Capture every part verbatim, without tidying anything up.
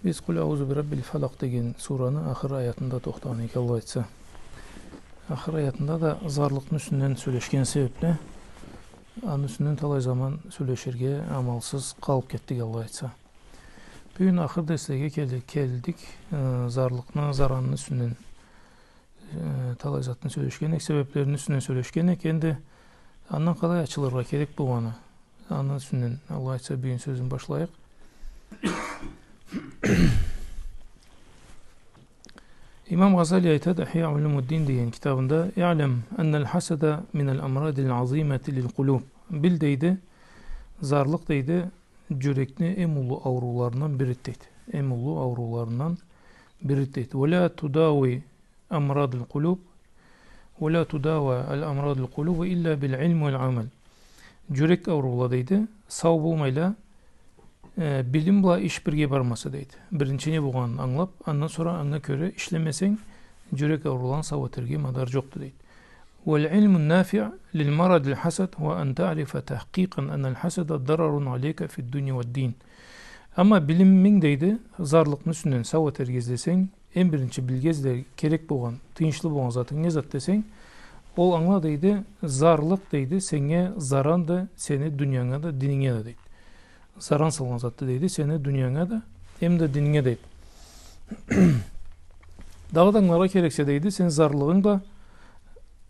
Биз «Къул аузу би раббил фалакъ» деген сураны ахыр аятында тохтагъан эдик, Аллах айтса. Ахыр аятында да зарлыкъны юсюнден сёлешген себепли, аны юсюнден талай заман сёлеширге амалсыз къалып кетдик, Аллах айтса. Бюгюн ахыр дерслеге келди-, келдик. Э, зарлыкъны, заранны юсюнден, э, талай затны сёлешген эдик, себеплерини юсюнден сёлешген эдик. Энди андан къалай ачылыргъа керек болгъаны, аны юсюнден, Аллах айтса, бюгюн сёзюн башлайыкъ. Имам Гъазали айтады, «Ихья улумуддин» деген китабында: «Иълам аннал хасада минал амрадил азимати лил къулуб». Бил, дейди, зарлыкъ, дейди, джюрекни эм уллу аурууларындан бириди, дейди. Эм уллу аурууларындан бириди, дейди. «Ва ля тудави амрадул къулуб, ва ля тудава ал амрадул къулубу илля бил илми вал амал». Джюрек ауруула, дейди, сау болмайла, э, билим бла иш бирге бармаса, дейди. Биринчи не болгъанын ангылап, андан сора анга кёре ишлемесенг, джюрек аурууланы сау этерге мадар джокъду, дейди. «Вал илму нафиъ лил марадил хасад ва ан таърифа тахкъикъан аннал хасада дарарун алейка фид дунья вад дин». Амма билиминг, дейди, зарлыкъны юсюнден сау этерге излесенг, эм биринчи билирге керек болгъан, тыйыншлы болгъан затынг не зат десенг, ол, ангыла, дейди, зарлыкъ, дейди, сеннге заранды, сени дуньянга да, дининге да, дейди. Заран салгъан затды, дейди, сени дуньянга да, эм да дининге, дейди. Дагъыда ангыларгъа керексе, дейди, сен зарлыгъынг бла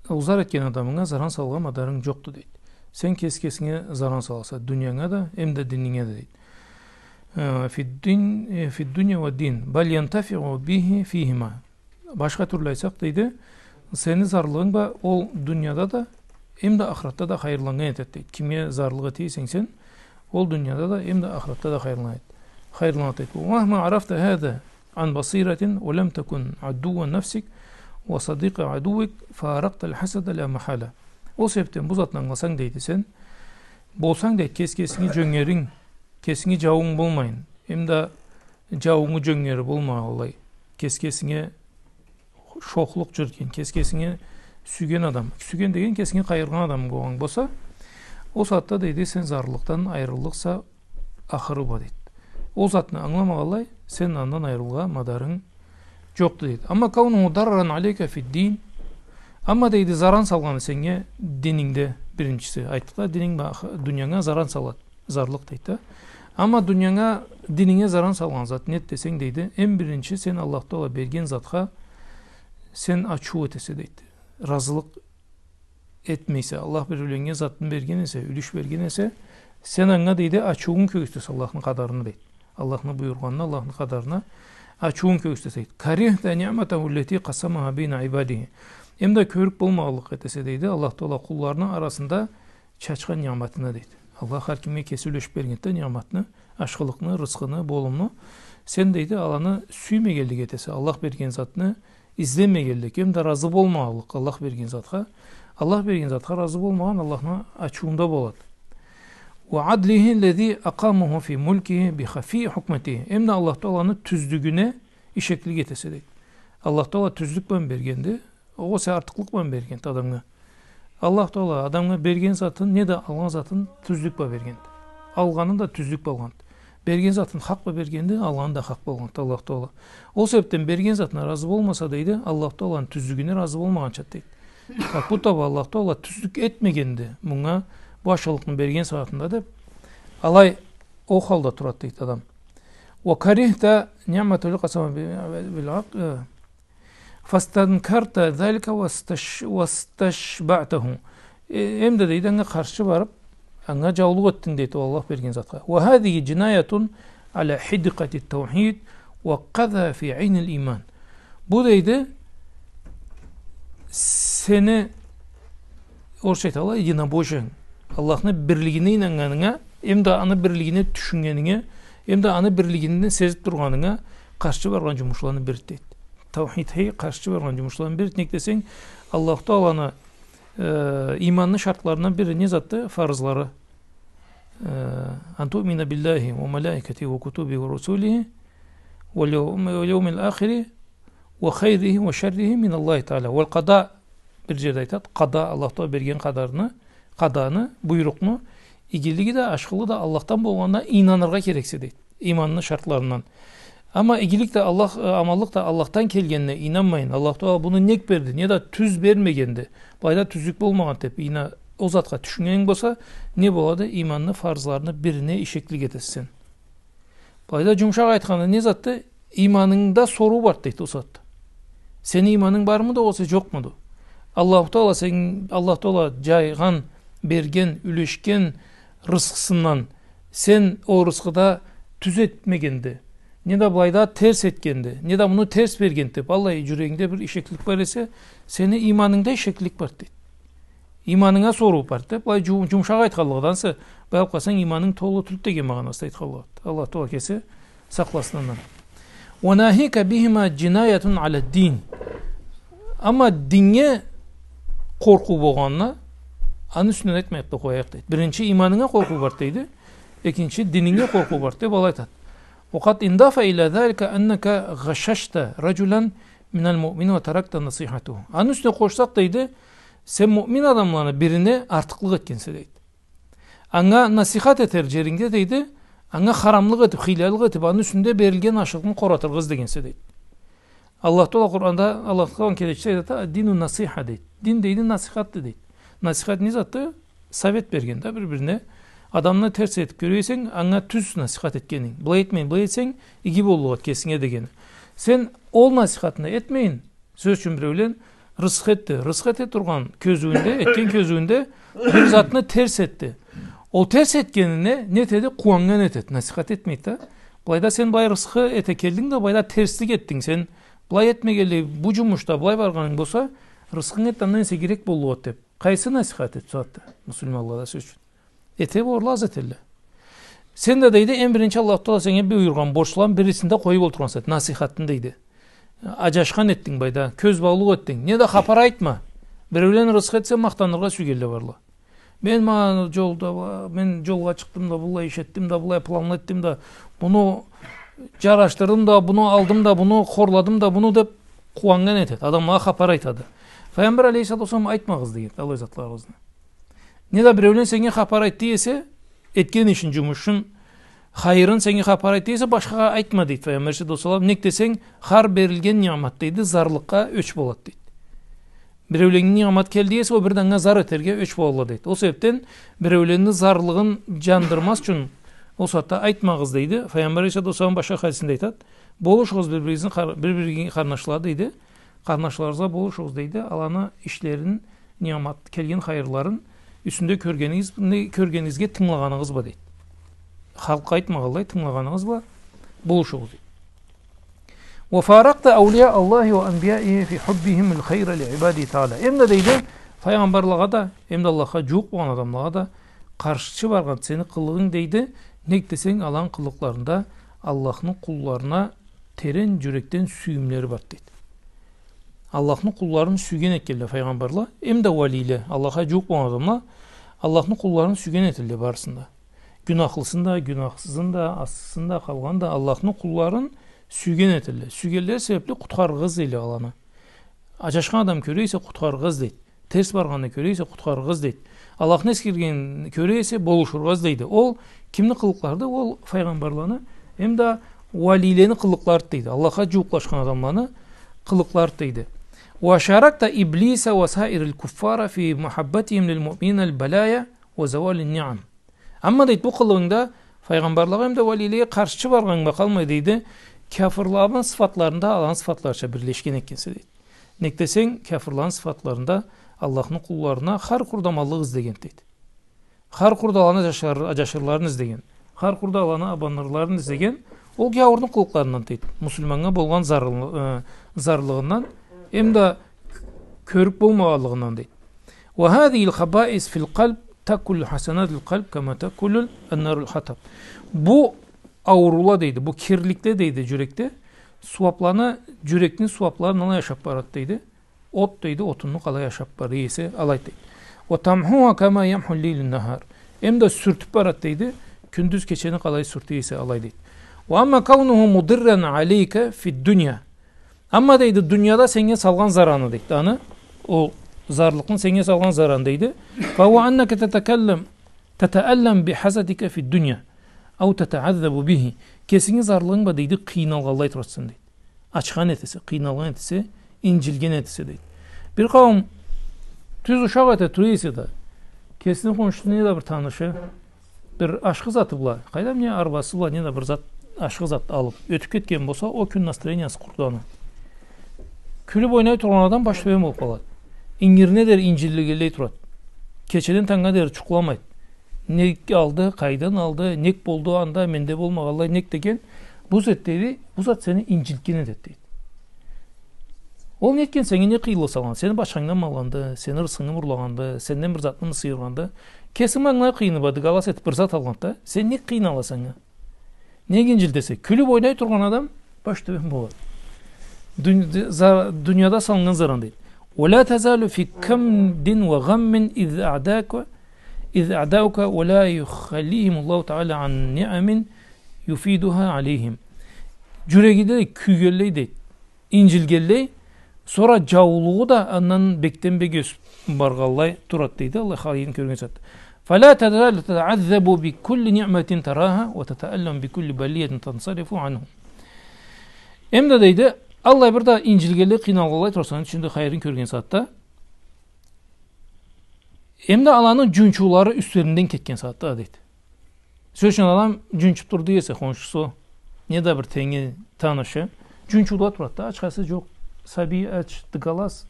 ол зар этген адамынга заран салгъа мадарынг джокъду, дейди. Сен кеси кесинге заран саласа, дуньянга да, эм да дининге да, дейди. Э, фид дин, э, фид дунья вад дин. Бал янтафиъу бихи фихима. Башха тюрлю айтсакъ, дейди, сени зарлыгъынг бла ол дуньяда да, эм да ахыратда да хайырланнган этеди, дейди. Кимге зарлыкъ эте эсенг сен, ол дуньяда да, эм да ахыратда да хайырланады. Хайырланады, дейди. «Ва махма арафта хаза ан басиратин ва лям такун адувва нафсик ва садикъа адуввик, фаракътал хасада ля махала». Ол себепден бу затны ангыласанг, дейди, сен болсанг, дейди, кеси кесинге джёнгеринг, кесинге джауунг болмайын, эм да джауунга джёнгери болмагъанлай, кеси кесинге шохлукъ джюрютген, кеси кесинге сюйген адам, сюйген деген кесинге къайгъыргъан адам болгъан болса, ол сагъатда, дейди, сен зарлыкъдан айрыллыкъса ахыры бла, дейди. Ол затны ангыламагъанлай, сен андан айрылгъа мадарынг джокъду, дейди. Амма каунуху дараран алейка фид дин. Амма, дейди, заран салгъаны сеннге динингде, биринчиси. Айтдыкъ да, дининг бла ах-, дуньянга заран салады. Зарлыкъ, дейди да. Амма дуньянга, дининге заран салгъан зат неди десенг, дейди, эм биринчи сен Аллах Тагъала берген затха сен ачыу этесе, дейди. Разылыкъ этмейсе, Аллах бир юлешген затны берген эсе, юлюш берген эсе, сен анга, дейди, ачыуунг кёргюзтесе Аллахны къадарына, дейди. Аллахны буюргъанына, Аллахны къадарына ачыуунг кёргюзтесе, дейди. Карихта ниъматаху лляти къасамаха байна ибадихи. Эм да кёрюб болмагъанлыкъ этесе, дейди, Аллах Тагъала къулларыны арасында чачхан ниъматына, дейди. Аллах хар кимге кеси юлешиб бергенди да ниъматны, ашхылыкъны, рысхыны, болумну. Сен, дейди, аланы сюймегенлик этесе, Аллах берген затны излемегенлик, эм да разы болмагъанлыкъ Аллах берген затха. Аллах берген затха разы болмагъан Аллахны ачыуунда болады. Ва адлихи ллязи акъамаху фи мулькихи би хафии хукматихи. Эм да Аллах Тагъаланы тюзлюгюне ишеклик этесе, дейди. Аллах Тагъала тюзлюк бла бергенди, огъесе артыкълыкъ бла бергенди адамгъа. Аллах Тагъала адамгъа берген затын, не да алгъан затын тюзлюк бла бергенди. Алгъанын да тюзлюк бла алгъанды. Берген затын хакъ бла бергенди, алгъаны да хакъ бла алгъанды Аллах Тагъала. Ол себебден берген затына разы болмаса, дейди, Аллах Тагъаланы тюзлюгюне разы болмагъанчады, дейди. Как будто бы Аллах Тагъала тюзлюк этмегенди мунга бу ашхылыкъны берген сагъатында деб, алай ол халда турады, дейди, адам. Ва карихта ниъматаху лляти къасамаха би-, бил акъ-, э, «Фастанкарта залика васташ-, васташбаътаху». Э, эм да, дейди, анга къаршы барыб, анга джаулукъ этдинг, дейди, ол Аллах берген затха. «Ва хазихи джинаятун аля хидкъати таухид ва къазафи айнил иман». Бу, дейди, сени орусча айталла, единобожиенг. Аллахны бирлигине ийнаннганынга, эм да аны бирлигине тюшюннгенинге, эм да аны бирлигинден сезиб тургъанынга къаршы баргъан джумушланы бириди, дейди. Таухидге къаршы баргъан джумушланы бириди. Нек десенг, Аллаху Тааланы, э, иманны шартларындан бири не затды? Фарызлары. Э, «Ан туъмина биллахи ва малаикатихи ва кутубихи ва русулихи вал яум-, вал яумил ахири ва хайрихи ва шаррихи миналлахи Таала. Вал къада». Бир джерде айтады, къада, Аллаху Таала берген къадарны, къаданы, буйрукъну Игилиги да, ашхылыгъы да Аллахдан болгъанына ийнаныргъа керексе, дейди. Иманны шартларындан. Амма игилик да Аллах, э, аманлыкъ да Аллахдан келгенине ийнанмайын, Аллах Тагъала муну нек берди, неда тюз бермегенди, былайда тюзлюк болмагъан деп, ийна ол затха тюшюннгенинг болса, не болады? Иманны фарзларыны бирине ишеклик этесе сен. Былайда джумушакъ айтханда, не затды? Иманынгда соруу барды, дейди, ол затда. Сени иманынг бармыды, огъесе джокъмуду? Аллаху Тагъала сен, Аллах Тагъала джайгъан, берген, юлешген рысхысындан сен ол рысхыда тюз этмегенди, неда былайда терс этгенди, неда муну терс бергенди деп, аллай джюрегингде бир ишеклик бар эсе, сени иманынгда ишеклик бар, дейди. Иманынга соруу бар деп, былай джу-, джумушакъ айтханлыгъынданса, былай алып къарасанг, иманынг толу тюлдю деген магъанасында айтханлыгъыды. Аллах Тагъала кеси сакъласын андан. «وناهيك بهما جناية على الدين». Амма диннге къоркъуу болгъанына, аны юсюнден айтмайыкъ да къояйыкъ, дейди. Биринчи иманынга къоркъуу бар, дейди. Экинчи дининге къоркъуу бар, деп алай айтады. «وقد انضاف إلى ذلك أنك غششت رجلا من المؤمنين وتركت نصيحته». Аны юсюне къошсакъ, дейди, сен муъмин адамланы бирине артыкълыкъ этгенсе, дейди. Анга насийхат этер джерингде, дейди, анга харамлыкъ этип, хыйлалыкъ этип, аны юсюнде берилген ашхылыкъны къоратыргъа излегенсе, дейди. Аллах Тагъала Къуранда, Аллах Тагъаланы келечиси айтады, «الدين النصيحة», дейди. Дин, дейди, насийхатды, дейди. Насийхат не затды? Совет берген да бир-бирине. Адамны терс этип кёре эсенг, анга тюз насийхат этгенинг. Былай этмейин, былай этсенг, иги боллукъ эди кесинге дегени. Сен ол насийхатны этмейин, сёз ючюн, биреулен рысхы этди. Рысхы эте тургъан кёзюуюнде, этген кёзюуюнде бир затны терс этди. Ол терс этгенине не этеди? Къууаннган этеди. Насийхат этмейди да. Былайда сен былай рысхы эте келдинг да, былайда терслик этдинг. Сен былай этмегенлей, бу джумушда былай баргъанынг болса, рысхынг эте андан эсе игирек боллукъ эди деп. Къайсы насийхат эди сагъатда? Муслиманлада, сёз ючюн. Эте болурла, аз этелле. Сен да, дейди, эм биринчи Аллаху Тагъала сеннге буюргъан борчланы бирисин да къоюп олтургъанса, насийхатны, дейди. Аджашхан этдинг былайда, кёзбаулукъ этдинг. Неда хапар айтма. Биреулен рысхы этсе, махтаныргъа сюйгенле барла. Мен ма джолда, мен джолгъа чыкъдым да, быллай иш этдим да, быллай планлы этдим да, муну джарашдырдым да, муну алдым да, муну хорладым да, муну деп къууаннган этеди. Адамлагъа хапар айтады. Файгъамбар алейхиссалату уассалам айтмагъыз деген, аллай затларыгъызны. Неда биреулен сеннге хапар айтды эсе, этген ишин, джумушун, хайырын сеннге хапар айтды эсе, башхагъа айтма, дейди Файгъамбар алейхиссалату уассалам. Нек десенг, хар берилген ниъмат, дейди, зарлыкъгъа ёч болады, дейди. Биреуленнге ниъмат келди эсе, ол бир да анга зар этерге ёч болалла, дейди. Ол себепден биреуленни зарлыгъын джандырмаз ючюн ол сагъатда айтмагъыз, дейди. Файгъамбар алейхиссалату уассалам башха хадисинде айтады. Болушугъуз бир-биригизни къар-, бир-биригизни къарнашлары, дейди. Къарнашларыгъызгъа болушугъуз, дейди. Аланы ишлерин, ниъмат, келген хайырларын юсюнде кёргенигиз, не кёргенигизге тынгылагъаныгъыз бла, дейди. Халкъгъа айтмагъанлай, тынгылагъаныгъыз бла болушугъуз, дейди. «وفارقت أولياء الله وأنبيائه في حبهم الخير لعباده تعالى». Эм да, дейди, файгъамбарлагъа да, эм да Аллахха джууукъ болгъан адамлагъа да къаршчы баргъан сени къылыгъынг, дейди. Нек десенг, аланы къылыкъларында Аллахны къулларына терен джюрекден сюйюмлери бар, дейди. Аллахны къулларын сюйген этгенле файгъамбарла, эм да уалийле, Аллахха джууукъ болгъан адамла, Аллахны къулларын сюйген этелле барысын да. Гюнахлысын да, гюнахсызын да, асылысын да, къалгъанын да, Аллахны къулларын сюйген этелле. Сюйгенлери себепли къутхарыгъыз, дейле, аланы. Аджашхан адам кёре эсе, къутхарыгъыз, дейди. Терс баргъанны кёре эсе, къутхарыгъыз, дейди. Аллахны эсгергенни кёре эсе, болушургъа излейди. Ол кимни къылыкъларыды? Ол файгъамбарланы, эм да уалийлени къылыкъларыды, дейди. Аллахха джууукълашхан адамланы къылыкъларыды, дейди. «وشاركت إبليس وسائر الكفار في محبتهم للمؤمنين البلايا وزوال النعم». Амма, дейди, бу къылыгъынгда файгъамбарлагъа эм да уалийлеге къаршчы баргъанынг бла къалмай, дейди, кяфырланы сыфатларында аланы сыфатларыча бирлешген экенсе, дейди. Нек десенг, кяфырланы сыфатларында Аллахны къулларына хар къурда аманлыкъ излеген, дейди. Хар къурда аланы аджашыр-, аджашырларын излеген. Хар къурда аланы абаннырларын излеген. Ол гяуурну къылыкъларындан, дейди. Муслиманнга болгъан зарлы-, э, зарлыгъындан, эм да кёрюк болмагъанлыгъындан, дейди. «وهذه الخبائث في القلب تأكل حسنات القلب كما تأكل النار الحطب». Бу ауруула, дейди, бу кирликле, дейди, джюрекде, сууапланы, джюрекни сууаплары алай ашап барады, дейди. От, дейди, отунну къалай ашап бара эсе, алай, дейди. «وتمحوها كما يمحو الليل النهار». Эм да сюртюп барады, дейди, кюндюз кечени къалай сюрте эсе, алай, дейди. «وأما كونه مضرا عليك في الدنيا». Амма, дейди, дунияда сеннге салгъан зараны, дейди, аны, ол зарлыкъны сеннге салгъан зараны, дейди. «فهو أنك تتكلم تتألم بحسدك في الدنيا أو تتعذب به. Кесинги зарлыгъынг бла, дейди, къыйналгъанлай тураса, дейди. Ачхан этесе, къыйналгъан этесе, инджилген этесе, дейди. Бир къауум тюз ушакъ эте тура эсе да, кесини хоншусу неда бир танышы бир ашхы заты бла, къайдам, не арбасы бла, неда бир зат, ашхы зат алып, ётюп кетген болса, ол кюн настроениясы къуруда аны. Кюлюп ойнай тургъан адам баш тёбен болуп къалады. Ингирине дери инджилгенлей турады. Кечеден тангнга дери джукъламайды. Нек алды, къайдан алды, нек болду анда, менде болмагъанлай, нек деген. Бу зат, дейди, бу зат сени инджилтген этеди, дейди. Ол не этген, сеннге не къыйынлыкъ салгъан? Сени башхангдан алгъанды, сени рысхынгы урлагъанды, сенден бир затны сыйыргъанды. Кеси манга къыйыныб, дыгалас этиб бир зат алгъанды да, сен не къыйналаса анга? Нек инджилтесе? Кюлюб ойнай тургъан адам баш тёбен болады. Дун-, ды-, за-, дунияда салыннган заран, дейди. ولا تزال في كمد وغم إذ أعداك، إذ أعداؤك ولا يخليهم الله تعالى عن نعم يفيضها عليهم. Джюрегинде кюйгенлей, дейди, инджилгенлей, сора джаулугъу да андан бекден бек ёсюб баргъанлай турады, дейди. Аллах хайырын кёрген сагъатда. فلا تزال تتعذب بكل نعمة تراها وتتألم بكل بلية تنصرف عنه. Эм да, дейди, аллай бир да инджилгенлей, къыйналгъанлай тураса, аны ичинде хайырын кёрген сагъатда. Эм да аланы джунчуулары юслеринден кетген сагъатда, дейди. Сёз ючюн, адам джунчуб турду эсе, хоншусу, неда бир тенги, танышы, джунчууда турады да, ачхасы джокъ, сабий ач, дыгалас.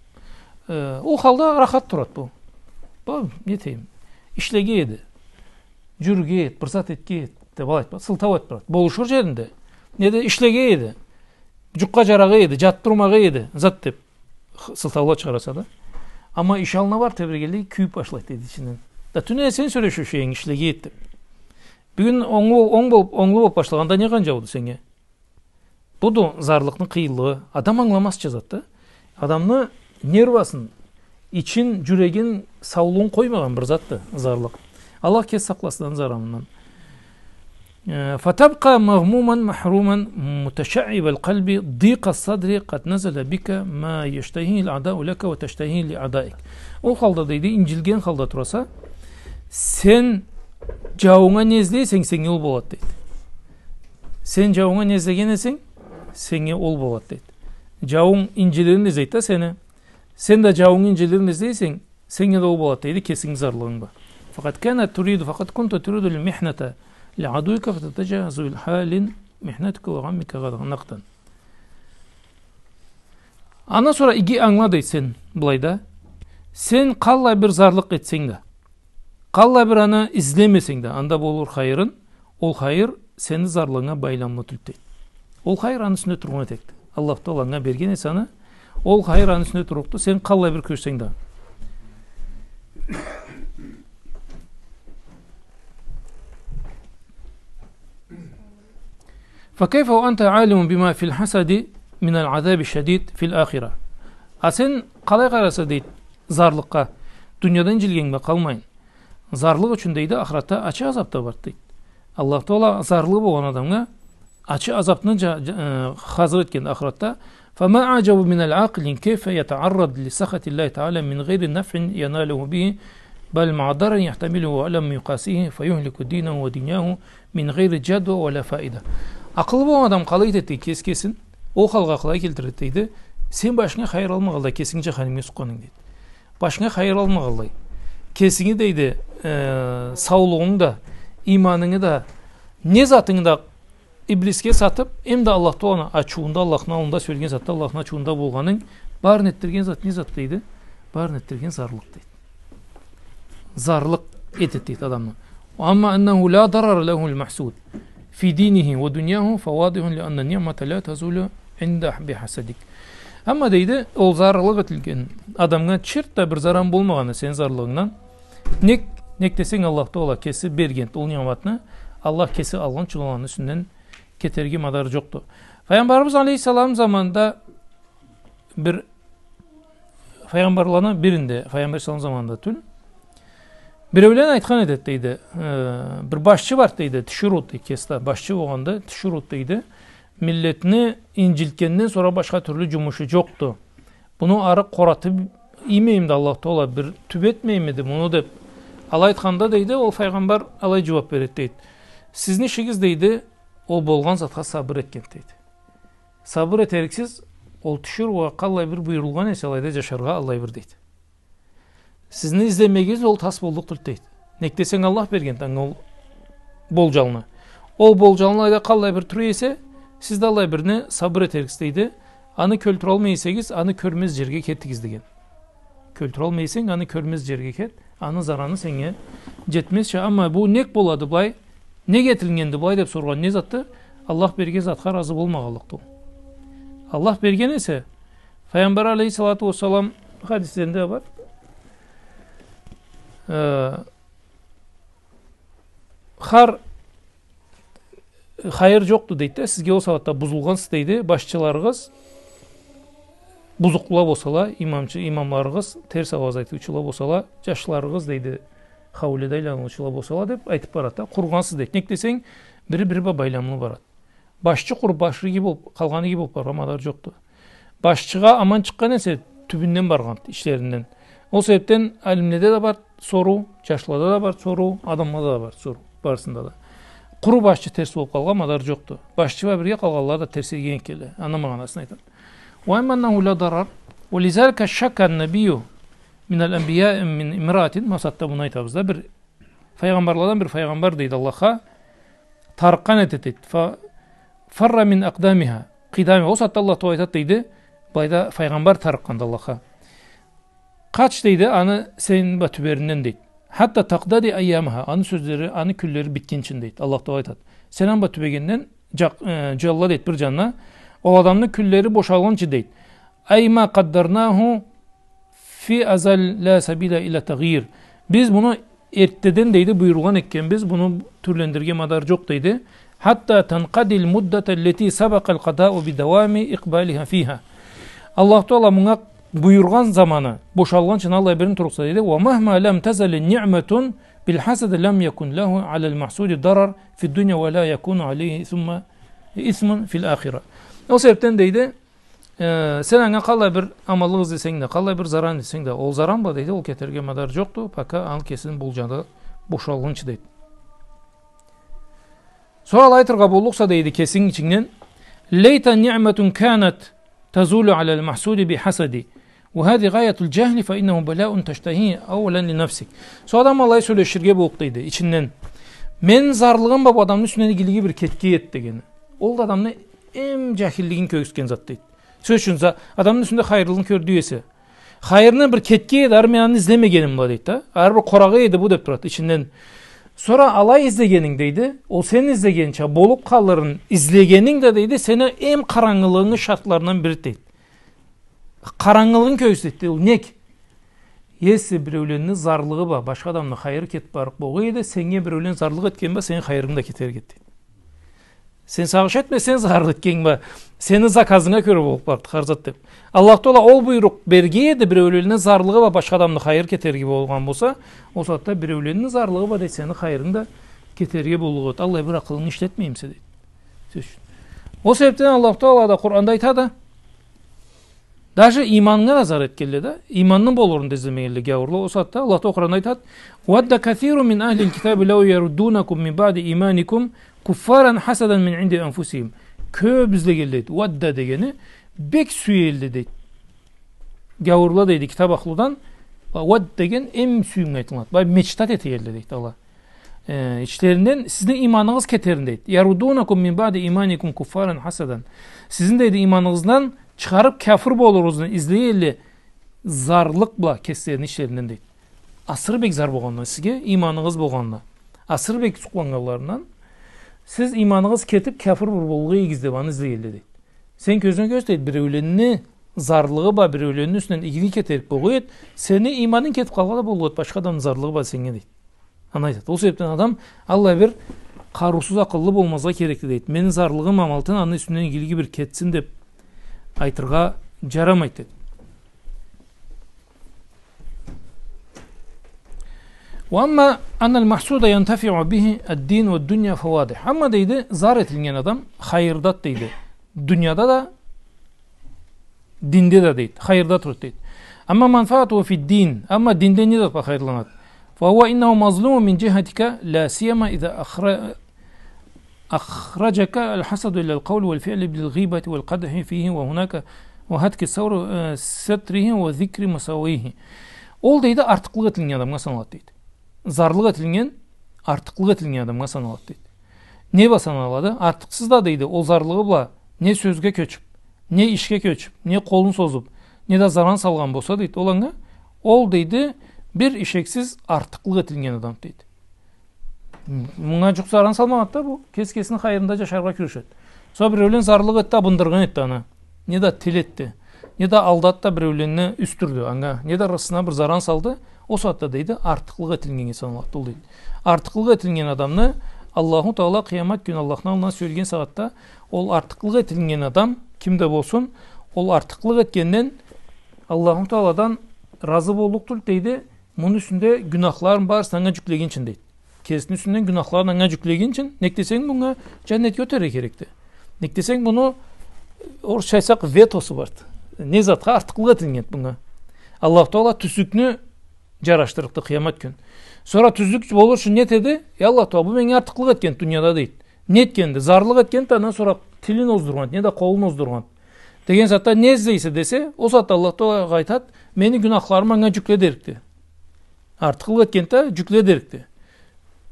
Э, ол халда рахат турады бу. Бу, не дейим, ишлеге эди, джюрюге эди, бир зат этге эди, деб алай айтмады, сылтау этиб турады. Болушур джеринде. Неда ишлеге эди, джукъгъа джарагъа эди, джатыб турмагъа эди, зат деб. Х-, сылтаула чыгъараса да. Амма иш аллына барыб тебрегенлей, кюйюб башлайды, дейди, ичинден. Да тюнене сен сёлешиуюнг, ишлеге эди деб. Бюгюн онглу, онг болуб, онглу болуб башлагъанда не къанча болду сеннге? Буду зарлыкъны къыйынлыгъы. Адам ангыламазча зат да. Адамны нервасын, ичин, джюрегин, саулугъун къоймагъан бир затды зарлыкъ. Аллах кеси сакъласын заранындан. Э, فتبقى مغموما محروما متشعب القلب ضيق الصدر قد نزل بك ما يشتهيه الأعداء لك وتشتهيه لأعدائك. Ол халда, дейди, инджилген халда тураса, сен джауунга не излей эсенг, сеннге ол болады, дейди. Сен джауунга не излеген эсенг, сеннге ол болады, дейди. Джауунг инджилирин излейди да сени. Сен да джауунг инджилирин излей эсенг, сеннге да ол болады, дейди, кесинги зарлыгъынг бла. فقد كانت تريد، فقد كنت تريد المحنة لعدوك فتتجهز لحال محنتك وغمك غدا، نقدا. Андан сора иги ангыла, дейди, сен былайда. Сен къаллай бир зарлыкъ этсенг да, къаллай бир аны излемесенг да, анда болур хайырынг, ол хайыр сени зарлыгъынга байламлы тюлдю, дейди. Ол хайыр аны юсюнде тургъан этеди. Аллах Тааля анга берген эсе аны, ол хайыр аны юсюнде турлукъду, сен къаллай бир кюрешсенг да. فكيف وأنت عالم بما في الحسد من العذاب الشديد في الآخرة؟ А сен къалай къарайса, дейди, зарлыкъгъа, дунияда инджилгенинг бла къалмайын. Зарлыкъ ючюн, дейди, ахыратда ачы азаб да барды, дейди. Аллах Тааля зарлыгъы болгъан адамгъа ачы азабны джа-, джа-, э, хазыр этген ахыратда. فما أعجب من عاقل كيف يتعرض لسخط الله تعالى من غير نفع يناله به، بل مع ضرر يحتمله ولم يقاسه فيهلك دينه ودنياه من غير جدوى ولا فائدة. Акъылы болгъан адам къалай этеди кес-кесин, ол халгъа къалай келтиреди, дейди. Сен башынга хайыр алмагъанлай кесинги джаханимге сукъгъанынг, дейди. Башынга хайыр алмагъанлай. Кесинги, дейди, э, саулугъунгу да, иманынгы да, не затынгы да иблисге сатып, эм да Аллах Тааланы ачыуунда, Аллахны аллында сёлген затда, Аллахны ачыуунда болгъанынг, барын этдирген зат не зат, дейди? Барын этдирген зарлыкъ, дейди. Зарлыкъ этеди, дейди, адамны. أما أنه لا ضرر له المحسود في دينه ودنياه فواضح لأن النعمة لا تزول عند بحسدك. Амма, дейди, ол зарлыкъ этилген адамгъа чырт да бир заран болмагъаны сени зарлыгъынгдан. Нек, нек десенг, Аллах Таала кеси берген ол ниъматны, Аллах кеси алгъынчы, ол аны юсюнден кетерге мадар джокъду. Файгъамбарыбыз алейхиссалам заманында бир, файгъамбарланы биринде, файгъамбар алейхиссалам заманында тюл, биреулен айтхан эди, дейди, э, бир башчы бар, дейди, тиширыуду, дейди, кеси да башчы болгъанды, тиширыуду, дейди. Миллетни инджилтгенден сора башха тюрлю джумушу джокъду. Муну ары къоратып иймеймиди Аллах Таала, бир тюбетмеймиди муну деп, Алай айтханда, дейди, ол файгъамбар алай джууаб береди, дейди. Сизни ишигиз, дейди, ол болгъан затха сабыр этген, дейди. Сабыр этериксиз, ол тюшюр, уа къаллай бир буюрулгъан эсе, алайда джашаргъа, аллай бир, дейди. Сизни излемегиз ол тас боллукъ тюлдю, дейди. Нек десенг, Аллах берген анга ол болджалны. Ол болджалны алайда къаллай бир тура эсе, сиз да аллай бирни сабыр этериксиз, дейди. Аны кёлтюралмай эсегиз, аны кёрмез джерге кетигиз, деген. Кёлтюралмай эсенг, аны кёрмез джерге кет, аны зараны сеннге джетмезча. Амма бу нек болады былай, нек этилгенди былай деб соргъан не затды? Аллах берген затха разы болмагъанлыкъды ол. Аллах берген эсе, Файгъамбар алейхиссалату уассалам хадислеринде бар. Э, хар хайыр джокъду, дейди да, сизге ол сагъатда бузулгъансыз, дейди, башчыларыгъыз бузукъла болсала, имамчы, имамларыгъыз терс ауаз айтыучула болсала, джашларыгъыз, дейди, хауледа айланыучула болсала, деб айтыб барады да, къургъансыз, дейди. Нек десенг, бири-бири бла байламлы барады. Башчы къуру башы иги болуб, къалгъаны иги болуб барыргъа мадар джокъду. Башчыгъа аман чыкъгъан эсе, тюбюнден баргъан ишлеринден. Ол себебден алимледе да бар соруу, джашлада да бар соруу, адамлада да бар соруу, барысында да. Къуру башчы терс болуб къалыргъа мадар джокъду. Башчы бла бирге къалгъанла да терс эген экенле. Аны магъанасын айтады. وأما أنه لا ضرر، ولذلك شكا النبي من الأنبياء من امرأة، макъсатда муну айтабыз да, бир файгъамбарладан бир файгъамбар, дейди, Аллахха тарыкъгъан эди, дейди. Фа-, فرّ من أقدامها، قدامها. Ол сагъатда Аллах Тааля айтады, дейди, былайда файгъамбар тарыкъгъанды Аллахха. Къач, дейди, аны сени бла тюберинден, дейди. حتى تنقضي أيامها. Аны сёзлери, аны кюнлери битгинчи, дейди. Аллах Тааля айтады. Сен аны бла тюбегенден джакъ-, э, джолла, дейди, бир джанына. Ол адамны кюнлери бошалгъынчы, дейди. أي ما قدرناه في أزل لا سبيل إلى تغيير. Биз муну эртдеден, дейди, буюргъан экенбиз, муну тюрлендирирге мадар джокъ, дейди. حتى تنقضي المدة التي سبق القضاء بدوام إقبالها فيها. Аллах Тааля мунга буюргъан заманы бошалгъынчы аллай бирин тургъузса, дейди. ومهما لم تزل النعمة بالحسد لم يكن له على المحسود ضرر في الدنيا ولا يكون عليه ثم إثم في الآخرة. Ол себебден, дейди, Э, сен анга къаллай бир аманлыкъ излесенг да, къаллай бир заран излесенг да, ол заран бла, дейди, ол кетерге мадар джокъду, пока аны кесини болджаны бошалгъынчы, дейди. Сора алай айтыргъа боллукъса, дейди, кесинг ичингден, ليت نعمة كانت تزول على المحسود بحسد، وهذه غاية الجهل، فإنه بلاء تشتهيه أولا لنفسك. Сора адам алай сёлеширге боллукъ, дейди, ичинден. Мени зарлыгъым бла бу адамны юсюнден игилиги бир кетген эди дегени. Ол да адамны эм джахиллигин кёргюзтген зат, дейди. Сёз ючюн, за-, адамны юсюнде хайырлыгъын кёрдю эсе. Хайырны бир кетген эди, ары мен аны излемегеним бла, дейди да. Ары бир къорагъы эди бу деб турады ичинден. Сора алай излегенинг, дейди, ол сен излегенча болуб къалырын излегенинг да, дейди, сени эм къарангылыгъынгы шартларындан бири, дейди. Къарангылыгъын кёргюзтеди, дейди, ол нек? Если биреулени зарлыгъы бла башха адамны хайыры кетиб барыб болгъа эди, сеннге биреулен зарлыкъ этген бла, сени хайырынг да кетерик эди, дейди. Сен сагъыш этме, сен зарлыкъ этгенинг бла, сени заказынга кёре болуб барды хар зат деб. Аллах Тааля ол буйрукъ берген эди, биреулени зарлыгъы бла башха адамны хайыры кетерге болгъан болса, ол сагъатда биреулени зарлыгъы бла, дейди, сени хайырынг да кетерге боллукъ эди. Аллай бир акъылынгы ишлетмеймисе, дейди. Сёз ючюн. Ол себебден Аллах Тааля да Къуранда айтады, даже иманнга да зар этгенле да, иманны болурун да излемегенле гяуурла. Ол сагъатда Аллах Тааля Къуранда айтады: «ود كثير من أهل الكتاب لو يردونكم من بعد إيمانكم كفارا حسدا من عند أنفسهم». Кёб излегенле, дейди. «Вадда» дегени бек сюелле, дейди. Гяуурла, дейди, китаб ахлудан, «вад» деген эм сюйюмге айтылынады. Былай мечтать этегенле, дейди, ала. Э, ичлеринден сизни иманыгъыз кетерин, дейди. «يردونكم من بعد إيمانكم كفارا حسدا». Сизни, дейди, иманыгъыздан чыгъарыб, кяфыр болуругъузну излей элле зарлыкъ бла кеслерини ичлеринден, дейди. Асыры бек зар болгъандан сизге, иманыгъыз болгъанына, асыры бек сукъланнганларындан, сиз иманыгъыз кетиб, кяфыр бир болгъа эдигиз деб, аны излей элле, дейди. Сен кёзюнге кёргюзт, дейди, биреулени зарлыгъы бла, биреулени юсюнден игилик этерик болгъа эди, сени иманынг кетиб къалгъан да болгъа эди, башха адамны зарлыгъы бла сеннге, дейди. Аны айтады. Ол себебден адам аллай бир къарыусуз, акъыллы болмазгъа керекли, дейди. Мени зарлыгъым амалтын, аны юсюнден игилиги бир кетсин деб айтыргъа джарамайды, дейди. «وأما أن المحسود ينتفع به الدين والدنيا فواضح». Амма, дейди, зар этилген адам хайырдады, дейди. Дунияда да, динде да, дейди. Хайырда турады, дейди. «أما منفعته في الدين», амма динде не зат бла хайырланады? وهو إنه مظلوم من جهتك، لا سيما إذا أخر-، أخرجك الحسد إلى القول والفعل بالغيبة والقدح فيه وهناك، وهتك سور-، э, ستره وذكر مساويه. Ол, дейди, артыкълыкъ этилген адамгъа саналады, дейди. Зарлыкъ этилген, артыкълыкъ этилген адамгъа саналады, дейди. Не бла саналады? Артыкъсыз да, дейди, ол зарлыгъы бла не сёзге кёчюп, не ишге кёчюп, не къолун созуп, не да заран салгъан болса, дейди, ол анга, ол, дейди, бир ишексиз артыкълыкъ этилген адам, дейди. Мынга джукъ заран салмагъанды да бу. Кеси кесини хайырында джашаргъа кюрешеди. Сора биреулен зарлыкъ этди, абындыргъан этди аны. Не да тил этди. Не да алдады да биреуленни юсдюрдю анга. Не да ырысына бир заран салды. Ол сагъатда, дейди, артыкълыкъ этилгеннге саналады ол, дейди. Артыкълыкъ этилген адамны Аллаху Таала къыямат кюн Аллахны аллына сюелген сагъатда ол артыкълыкъ этилген адам ким да болсун, ол артыкълыкъ этгенден Аллаху Тааладан разы боллукъ тюлдю, дейди, муну юсюнде гюнахларын барысын анга джюклегинчи, дейди. Кесини юсюнден гюнахларын анга джюклегинчи, нек десенг, мунга джаннетге ётерге керекди. Нек десенг, муну, орусча айтсакъ, ветосу барды. Не затха артыкълыкъ этилгенди мунга. Аллаху Таала тюзлюкню джарашдырыкъды къыямат кюн. Сора тюзлюк болур ючюн не этеди? Эй Аллах Таала, бу меннге артыкълыкъ этгенди дунияда, дейди. Не этгенди? Зарлыкъ этгенди, андан сора тилин оздургъанды, не да къолун оздургъанды. Деген сагъатда не излейсе десе, ол сагъатда Аллах Таала айтады, мени гюнахларымы анга джюкле дерикди. Артыкълыкъ этгенди да, джюкле дерикди.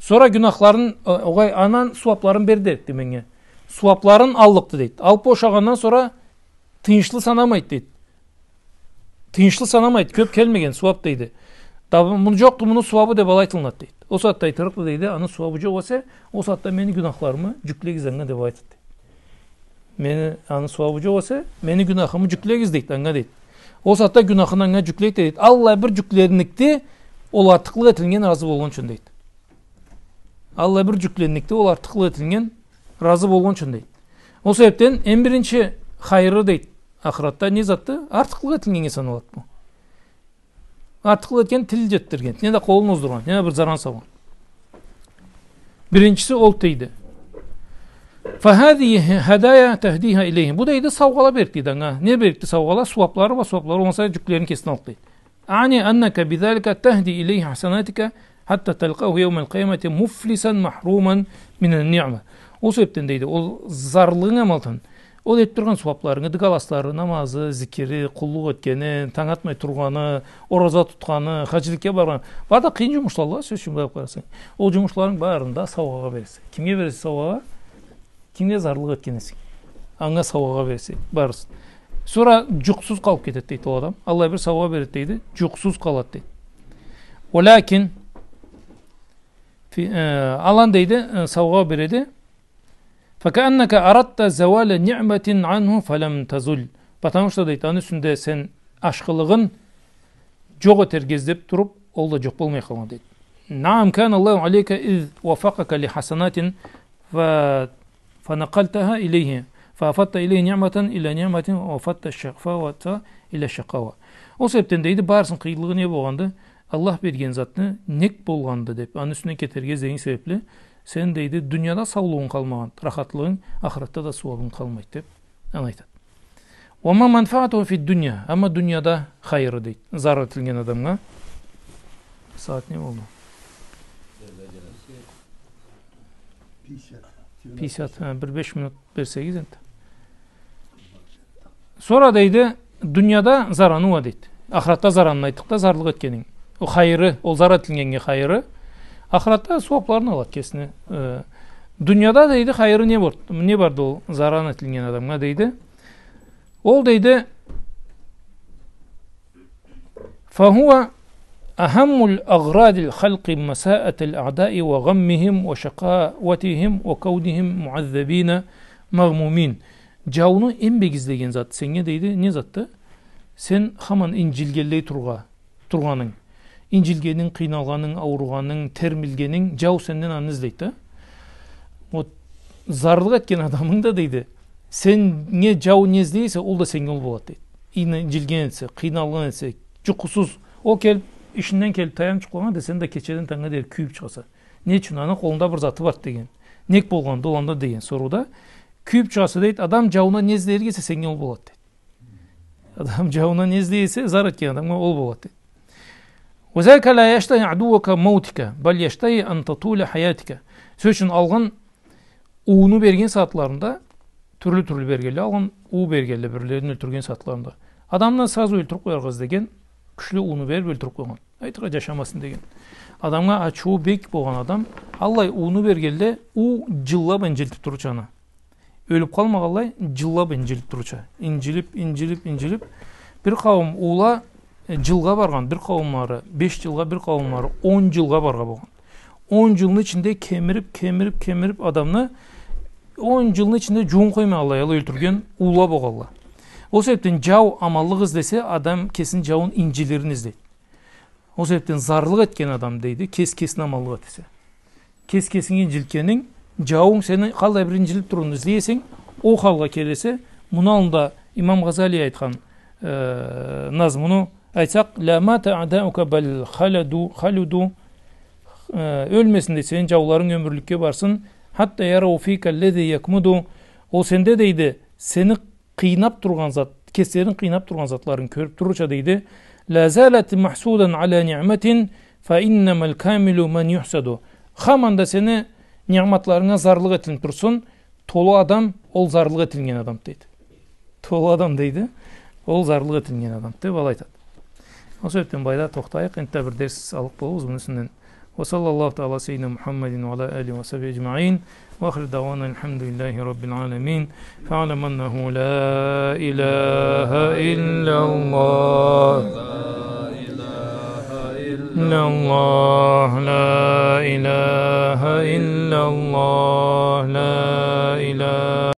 Сора гюнахларын, о-, огъай, андан сууапларын бер дерикди меннге. Сууапларын аллыкъды, дейди. Алып бошагъандан сора тыйыншлы санамайды, дейди. Тыйыншлы санамайды, кёп келмеген сууап, дейди. Да муну джокъду, муну сууабы деп алай айтылынады, дейди. Ол сагъатда айтырыкъды, дейди, аны сууабы джокъ эсе, ол сагъатда мени гюнахларымы джюклегиз анга деп айтады. Мени, аны сууабы джокъ эсе, мени гюнахымы джюклегиз, дейди, анга, дейди. Ол сагъатда гюнахын анга джюклейди, дейди. Аллай бир джюкленникди, ол артыкълыкъ этилген разы болгъан ючюн, дейди. Аллай бир джюкленникди, ол артыкълыкъ этилген разы болгъан ючюн, дейди. Ол себепден эм биринчи хайыры, дейди, ахыратда не затды? Артыкълыкъ этилгеннге саналады бу. Артыкълыкъ этген, тил джетдирген, не да къолун оздургъан, не да бир заран салгъан. Биринчиси ол, дейди. فهذه هدايا تهديها إليه. Бу, дейди, саугъала берликди анга. Не берликди саугъала? Сууаплары бла, сууаплары болмаса, джюклерин кесине аллыкъ, дейди. أعني أنك بذلك تهدي إليه حسناتك حتى تلقاه يوم القيامة مفلسا محروما من النعمة. Ол себепден, дейди, ол зарлыгъынг амалтын, ол этип тургъан сууапларынгы, дыгаласлары, намазы, зикири, къуллукъ этгени, танг атмай тургъаны, ораза тутханы, хаджиликге баргъаны. Бары да къыйын джумушла, сёз ючюн, былай къарасанг. Ол джумушларынгы барын да саугъагъа бересе. Кимге бересе саугъагъа? Кимге зарлыкъ этген эсенг, анга саугъагъа бересе барысын. Сора джукъсуз къалып кетеди, дейди, ол адам. Аллай бир саугъа береди, дейди, джукъсуз къалады, дейди. ولكن في, э, алан, дейди, э, саугъа береди. فكأنك أردت زوال نعمة عنه فلم تزل. Потому что, дейди, аны юсюнде сен ашхылыгъын джокъ этерге излеп туруп, ол да джокъ болмай къалгъан, дейди. نعم، كان الله عليك إذ وفقك لحسنات ف-، فنقلتها إليه، فأفضت إليه نعمة إلى نعمة، وأفضت الشقاوة إلى شقاوة. Ол себепден, дейди, барысын къыйынлыгъы не болгъанды? Аллах берген затны нек болгъанды деп, аны юсюнден кетерге излегенинг себепли, сен, дейди, дунияда саулугъунг къалмагъан, рахатлыгъынг, ахыратда да сууабынг къалмайды деп, аны айтады. وما منفعته في الدنيا. Амма дунияда хайыры, дейди, заран этилген адамгъа. Сагъат не болду? Пятьдесят. Ха, бир беш минут берсегиз энди. Сора, дейди, дунияда зараны уа, дейди. Ахыратда заранын айтдыкъ да, зарлыкъ этгенинг. Ол хайыры, ол заран этилгеннге хайыры. Ахыратда сууапларын алады кесине. Э, дунияда, дейди, хайыры не бар-, не барды ол заран этилген адамгъа, дейди. Ол, дейди, فهو أهم الأغراض الخلق مساءة الأعداء وغمهم وشقاوتهم وكونهم معذبين مغمومين. Джауну эм бек излеген зат сеннге, дейди, не затды? Сен хаман инджилгенлей тургъа-, тургъанынг, инджилгенинг, къыйналгъанынг, ауругъанынг, термилгенинг, джау сенден аны излейди да. Вот, зарлыкъ этген адамынг да, дейди, сеннге джау не излей эсе, ол да сеннге ол болады, дейди. Инджилген эсе, къыйналгъан эсе, джукъусуз, ол келип, ишинден келип, таянып джукълагъан да, сен да кечеден танга дери кюйюп чыгъаса. Не ючюн? Аны къолунда бир заты барды деген. Нек болгъанды ол анда деген сорууда. Кюйюп чыгъаса, дейди, адам джауна не излей эсе, сеннге ол болады, дейди. Адам джауна не излей эсе, заран этген адамгъа ол болады, дейди. وذاك لا يشتهي عدوك موتك، بل يشتهي أن تطول حياتك. Сёз ючюн, алгъын ууну берген сагъатларында, тюрлю-тюрлю бергенле, алгъын уу бергенле, бирлерин ёлтюрген сагъатларында. Адамны сразу ёлтюрюп къояргъа излеген, кючлю ууну берип ёлтюрюп къойгъан. Айтыргъа, джашамасын деген. Адамгъа ачыуу бек болгъан адам, аллай ууну бергенле, уу джыллап инджилтип турурча аны. Ёлюп къалмагъанлай, джыллап инджилип турурча. Инджилип, инджилип, инджилип. Бир къауум уула, э, джылгъа баргъан, бир къауумлары беш джылгъа, бир къауумлары он джылгъа баргъа болгъан. Он джылны ичинде кемирип, кемирип, кемирип адамны, он джылны ичинде джууун къоймай аллай, алай ёлтюрген уула болгъанла. Ол себепден джау аманлыкъ излесе, адам кесини джауун инджилирин излейди. Ол себепден зарлыкъ этген адам, дейди, кес-кесине аманлыкъ этесе. Кес-кесинге инджилгенинг, джауунг сени къаллай бир инджилип турурун излей эсенг, ол халгъа келесе, муну аллында Имам Гъазали айтхан, э, назмуну айтсакъ: «لا مات أعداؤك بل خلدوا، خلدوا». Э, ёлмесин, дейди, сени джауларынг, ёмюрлюкге барсын. «حتى يروا فيك الذي يكمد». Ол сенде, дейди, сени къыйнап тургъан зат, кеслерин къыйнап тургъан затларын кёрюп турурча, дейди. «لا زلت محسودا على نعمة، فإنما الكامل من يحسد». Хаманда сени ниъматларынга зарлыкъ этилип турсун, толу адам, ол зарлыкъ этилген адам, дейди. Толу адам, дейди, ол зарлыкъ этилген адам, деп алай айтады. Ол себепден былайда тохтайыкъ, энтда бир дерс аллыкъ болурбуз муну юсюнден. وصلى الله تعالى على سيدنا محمد وعلى آله وصحبه أجمعين. وآخر دعوانا الحمد لله رب العالمين. فاعلم أنه لا إله إلا الله. إلا الله، لا إله إلا الله، لا إله